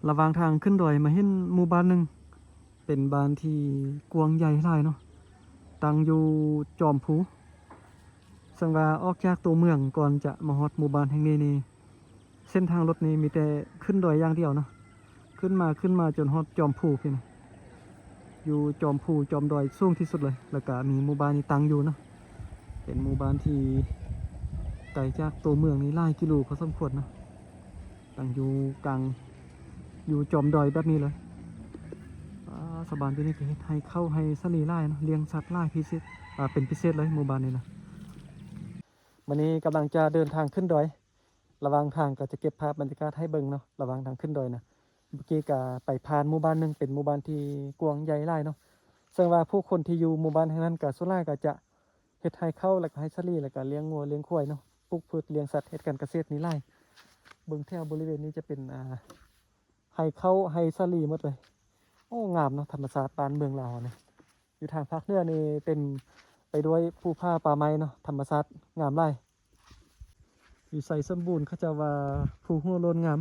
ລະຫວ່າງທາງຂຶ້ນດອຍມາເຫັນໝູ່ບ້ານໜຶ່ງ ເປັນບ້ານທີ່ກວ້າງໃຫຍ່ຫຼາຍເນາະ, ຕັ້ງຢູ່ຈອມພູ. ເຊິ່ງວ່າອອກຈາກຕົວເມືອງ ກ່ອນຈະມາຮອດໝູ່ບ້ານແຫ່ງນີ້ນີ້ ເສັ້ນທາງລົດນີ້ມີແຕ່ຂຶ້ນດອຍຢ່າງດຽວເນາະ, ຂຶ້ນມາ ຂຶ້ນມາຈົນຮອດຈອມພູພຸ້ນນະ. ຢູ່ຈອມພູ ຈອມດອຍສູງທີ່ສຸດເລີຍ, ແລ້ວກະມີໝູ່ບ້ານນີ້ຕັ້ງຢູ່ເນາະ. ເປັນໝູ່ບ້ານທີ່ໄກຈາກຕົວເມືອງນີ້ຫຼາຍກິໂລພໍສົມຄວນເນາະ, ຕັ້ງຢູ່ກາງ ຢູ່ຈອມດອຍແບບນີ້ເລີຍ. ອາ ຊາວບ້ານຢູ່ນີ້ກະເຮັດໄຮ່ເຂົ້າໄຮ່ສາລີຫຼາຍເນາະ, ລ້ຽງສັດຫຼາຍພິເສດ ອາ ເປັນພິເສດເລີຍໝູ່ບ້ານນີ້ນະ. ມື້ນີ້ກຳລັງຈະເດີນທາງຂຶ້ນດອຍ, ລະຫວ່າງທາງກໍຈະເກັບພາບບັນຍາກາດໃຫ້ເບິ່ງເນາະ. ລະຫວ່າງທາງຂຶ້ນດອຍນະ ເມື່ອກີ້ກໍໄປຜ່ານໝູ່ບ້ານໜຶ່ງ ເປັນໝູ່ບ້ານທີ່ກວ້າງໃຫຍ່ຫຼາຍເນາະ, ເຊິ່ງວ່າຜູ້ຄົນທີ່ຢູ່ໝູ່ບ້ານແຫ່ງນັ້ນກໍສ່ວນຫຼາຍກໍຈະເຮັດໄຮ່ເຂົ້າ ແລ້ວກໍໄຮ່ສາລີ ແລ້ວກໍລ້ຽງງົວລ້ຽງຄວາຍເນາະ, ປູກພືດລ້ຽງສັດ ເຮັດການກະເສດນີ້ຫຼາຍ. ເບິ່ງແຖວບໍລິເວນນີ້ຈະເປັນ ອາ ໄຮ່ເຂົ້າໄຮ່ສາລີໝົດເລີຍ. ໂອ້ ງາມເນາະ ທຳມະຊາດບ້ານເມືອງລາວເຮົານີ້. ຢູ່ທາງພາກເໜືອນີ້ເຕັມໄປດ້ວຍພູຜາປ່າໄມ້ເນາະ, ທຳມະຊາດງາມຫຼາຍ. ຢູ່ໄຊສົມບູນເຂົາເຈົ້າວ່າພູຫົວໂລ້ນງາມ,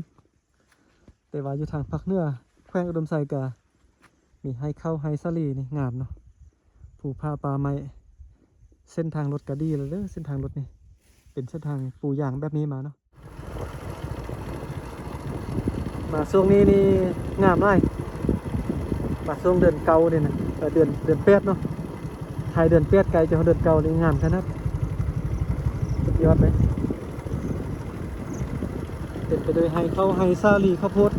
ແຕ່ວ່າຢູ່ທາງພາກເໜືອແຂວງອຸດົມໄຊກະມີໄຮ່ເຂົ້າໄຮ່ສາລີນີ້ງາມເນາະ, ພູຜາປ່າໄມ້. ເສັ້ນທາງລົດກະດີແລ້ວເດີ, ເສັ້ນທາງລົດນີ້ເປັນເສັ້ນທາງປູຢາງແບບນີ້ມາເນາະ. ມາຊ່ວງນີ້ນີ້ງາມຫຼາຍ, ມາຊ່ວງເດືອນເກົ້ານີ້ນະ ເອີ ເດືອນ ເດືອນແປດເນາະ, ທ້າຍເດືອນແປດ ໃກ້ຈະຮອດເດືອນເກົ້ານີ້ງາມຂະໜາດ ສຸດຍອດເລີຍ. ເຕັມໄປດ້ວຍໄຮ່ເຂົ້າໄຮ່ສາລີ ເຂົ້າໂພດ.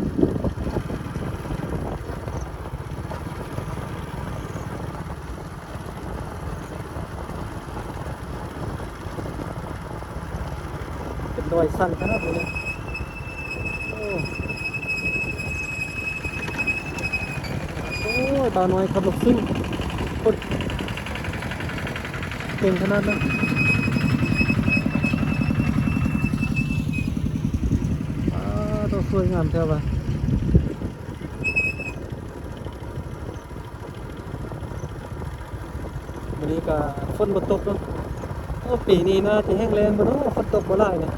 ເປັນດອຍຊັນຂະໜາດນີ້ເລີຍ. ໂອ້ ໂອ້ຍ ບ່າວນ້ອຍຂັບລົດຊິ່ງ ໂຄດເກັ່ງຂະໜາດນັ້ນ. ອ້າ ໂຕ ສວຍງາມແທ້ວ່າ. ມື້ນີ້ກະຝົນບໍ່ຕົກເນາະ. ໂອ້ ປີນີ້ໜ້າຈະແຫ້ງແລ້ງບໍ່ເນາະ, ຝົນຕົກບໍ່ຫຼາຍນະ,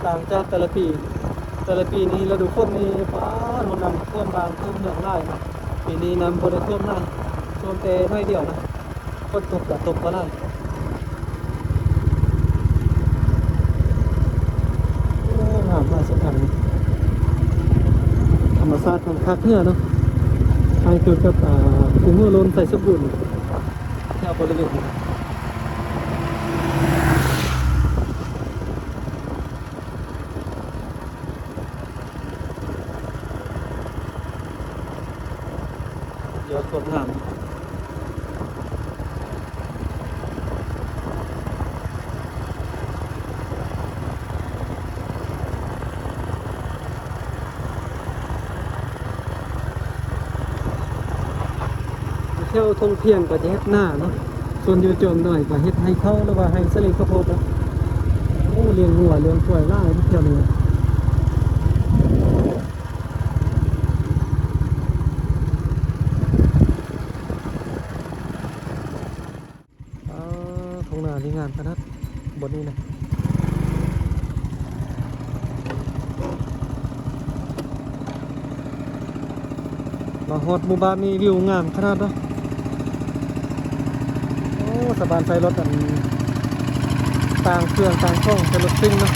ຕ່າງຈາກແຕ່ລະປີ. ແຕ່ລະປີນີ້ລະດູຝົນນີ້ ປາດ ນ້ຳຖ້ວມບ້ານຖ້ວມເມືອງຫຼາຍນະ, ປີນີ້ນ້ຳບໍ່ໄດ້ຖ້ວມຫຼາຍ, ຖ້ວມແຕ່ໜ້ອຍດຽວນະ. ຝົນຕົກກະຕົກບໍ່ຫຼາຍ. ໂອ້ ງາມຫຼາຍເສັ້ນທາງນີ້, ທຳມະຊາດທາງພາກເໜືອເນາະ, ຄ້າຍຄືກັບ ອ່າ ພູຫົວໂລ້ນ ໄຊສົມບູນ ແຖວບໍລິເວນນີ້. ຍອດໂຄດງາມ. ແຖວທົ່ງພຽງກໍຈະເຮັດນາເນາະ, ສ່ວນຢູ່ຈອມດອຍກໍເຮັດໄຮ່ເຂົ້າ ຫຼືວ່າໄຮ່ສາລີ ເຂົ້າໂພດເນາະ. ໂອ້ ລ້ຽງງົວລ້ຽງຄວາຍຫຼາຍແຖວນີ້. ອ່າ ທົ່ງນານີ້ງາມຂະໜາດ ບ່ອນນີ້ນະ. ມາຮອດໝູ່ບ້ານນີ້ ວິວງາມຂະໜາດເນາະ. ໂອ້ ຊາວບ້ານໃຊ້ລົດ ອັນ ຕ່າງເຄື່ອງຕ່າງຂອງ ໃຊ້ລົດຊິ່ງເນາະ.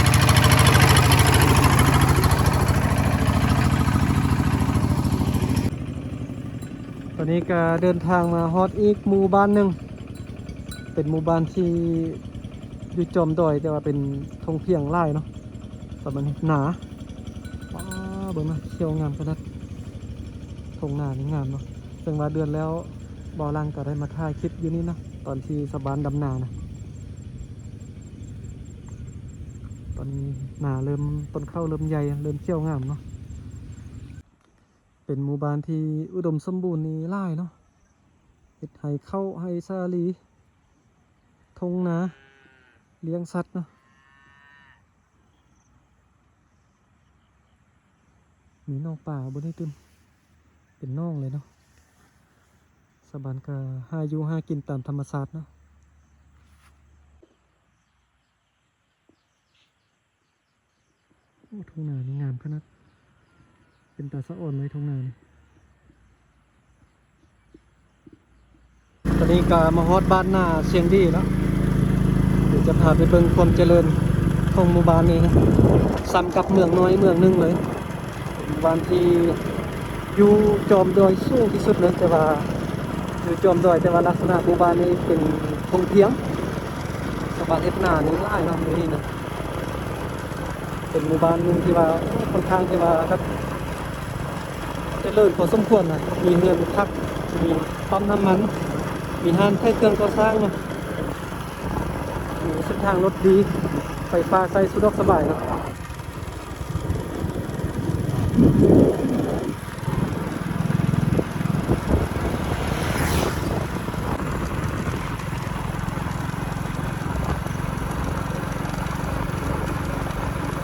ຕອນນີ້ກະເດີນທາງມາຮອດອີກໝູ່ບ້ານໜຶ່ງ, ເປັນໝູ່ບ້ານທີ່ຢູ່ຈອມດອຍ ແຕ່ວ່າເປັນທົ່ງພຽງຫຼາຍເນາະ. ປະມານນີ້ ໜາ ວ້າ ເບິ່ງນະ ຂຽວງາມຂະໜາດ. ທົ່ງນານີ້ງາມເນາະ, ເຊິ່ງວ່າເດືອນແລ້ວ ບ່າວຫຼັງກໍໄດ້ມາຖ່າຍຄລິບຢູ່ນີ້ເນາະ ຕອນທີ່ຊາວບ້ານດຳນານະ. ຕອນນີ້ນາເລີ່ມ ຕົ້ນເຂົ້າເລີ່ມໃຫຍ່ ເລີ່ມຂຽວງາມເນາະ. ເປັນໝູ່ບ້ານທີ່ອຸດົມສົມບູນນີ້ຫຼາຍເນາະ, ເຮັດໄຮ່ເຂົ້າໄຮ່ສາລີ ທົ່ງນາ ລ້ຽງສັດເນາະ. ມີໜອງປາບໍ່ນີ້ຕື່ມ ເປັນໜອງເລີຍເນາະ. ຊາວບ້ານກໍຫາຢູ່ຫາກິນຕາມທຳມະຊາດເນາະ. ໂອ້ ທົ່ງນານີ້ງາມຂະໜາດ. ປັນຕາສະອອນເລີຍທົ່ງນານີ້. ຕອນນີ້ກໍມາຮອດບ້ານນາຊຽງດີແລ້ວ ດຽວຈະພາໄປເບິ່ງຄວາມຈະເລີນຂອງໝູ່ບ້ານນີ້ນະ ສ່ຳກັບເມືອງນ້ອຍເມືອງໜຶ່ງເລີຍ. ເປັນບ້ານທີ່ຢູ່ຈອມດອຍສູງທີ່ສຸດເລີຍ ແຕ່ວ່າຢູ່ຈອມດອຍ ແຕ່ວ່າລັກສະນະໝູ່ບ້ານນີ້ເປັນທົ່ງພຽງ ສາມາດເຮັດນານີ້ຫຼາຍເນາະ ຢູ່ນີ້ນະ. ເປັນໝູ່ບ້ານໜຶ່ງທີ່ວ່າ ໂອ້ ຄ່ອນຂ້າງທີ່ວ່າແບບຈະເລີນພໍສົມຄວນນະ ມີເຮືອນພັກ ມີປ້ຳນ້ຳມັນ ມີຮ້ານຂາຍເຄື່ອງກໍ່ສ້າງເນາະ ມີເສັ້ນທາງລົດດີ ໄຟຟ້າໃຊ້ສະດວກສະບາຍເນາະ.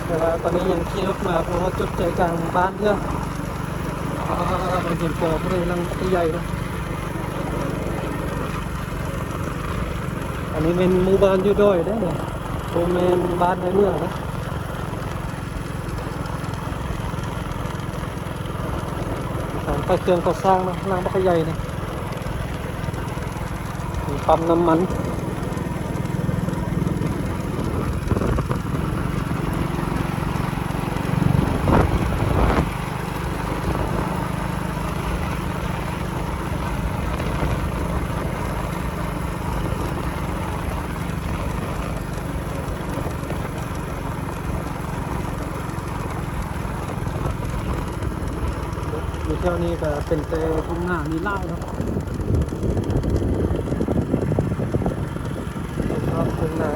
ແຕ່ວ່າຕອນນີ້ຍັງຂີ່ລົດມາບໍ່ຮອດຈຸດໃຈກາງໝູ່ບ້ານເທື່ອ. ອາ ເຫັນກໍຜູ້ໃດຫຼັງໃຫຍ່ເນາະ. ອັນນີ້ແມ່ນໝູ່ບ້ານຢູ່ດອຍເດ້ ບໍ່ແມ່ນບ້ານໃນເມືອງເດ້. ຮ້ານຂາຍເຄື່ອງກໍ່ສ້າງເນາະ ຮ້ານບັກໃຫຍ່ນີ້ ມີປ້ຳນ້ຳມັນ. ຢູ່ແຖວນີ້ກໍເປັນແຕ່ທົ່ງນານີ້ຫຼາຍເນາະ ທົ່ງນາ.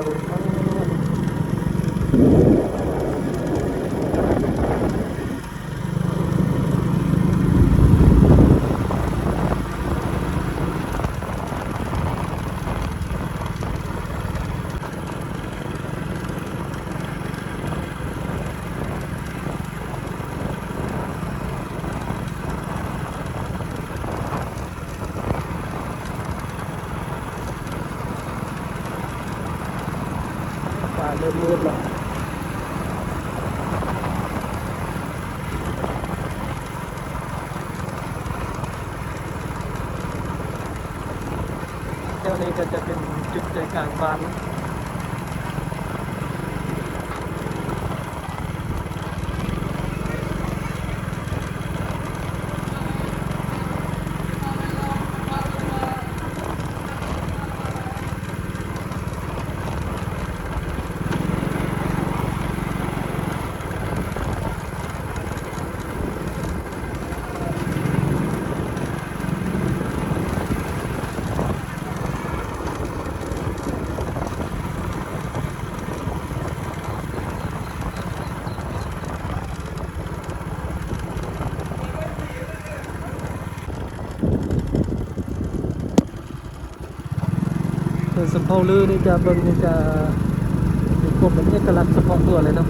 ຟ້າເລີ່ມມືດແລ້ວ. ແຖວນີ້ກໍຈະເປັນຈຸດໃຈກາງບ້ານ. ເຮືອນຊຳເຜົ່າລືນີ້ຈະເບິ່ງນີ້ຈະມີຄວາມເປັນເອກະລັກສະເພາະຕົວເລີຍເນາະ.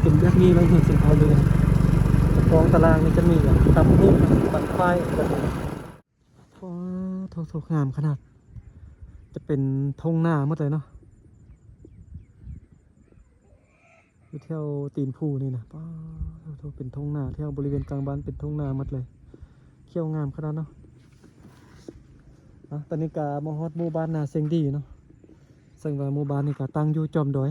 ເປັນແບບນີ້ເລີຍເຮືອນຊຳເຜົ່າລື. ຕາມຕະລາງນີ້ຈະມີແບບຕຳຫຸ່ງ ບັ້ງໄຟແບບນີ້. ວ້າ ໂທ້ໆ ງາມຂະໜາດ ຈະເປັນທົ່ງນາໝົດເລີຍເນາະ. ຢູ່ແຖວຕີນພູນີ້ນະ ປ້າໂທ້ ເປັນທົ່ງນາ ແຖວບໍລິເວນກາງບ້ານເປັນທົ່ງນາໝົດເລີຍ ຂຽວງາມຂະໜາດເນາະ. ອາ ຕອນນີ້ກະມາຮອດໝູ່ບ້ານນາຊຽງດີເນາະ ເຊິ່ງວ່າໝູ່ບ້ານນີ້ກະຕັ້ງຢູ່ຈອມດອຍ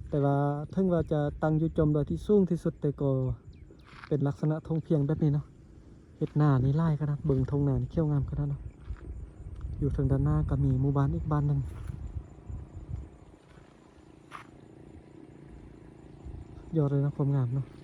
ແຕ່ວ່າເຖິງວ່າຈະຕັ້ງຢູ່ຈອມດອຍທີ່ສູງທີ່ສຸດ ແຕ່ກໍເປັນລັກສະນະທົ່ງພຽງແບບນີ້ເນາະ. ເຮັດນານີ້ຫຼາຍຂະໜາດ ເບິ່ງທົ່ງນານີ້ຂຽວງາມຂະໜາດເນາະ. ຢູ່ທາງດ້ານໜ້າກະມີໝູ່ບ້ານອີກບ້ານໜຶ່ງ. ຍອດເລີຍເນາະ ຄວາມງາມເນາະ.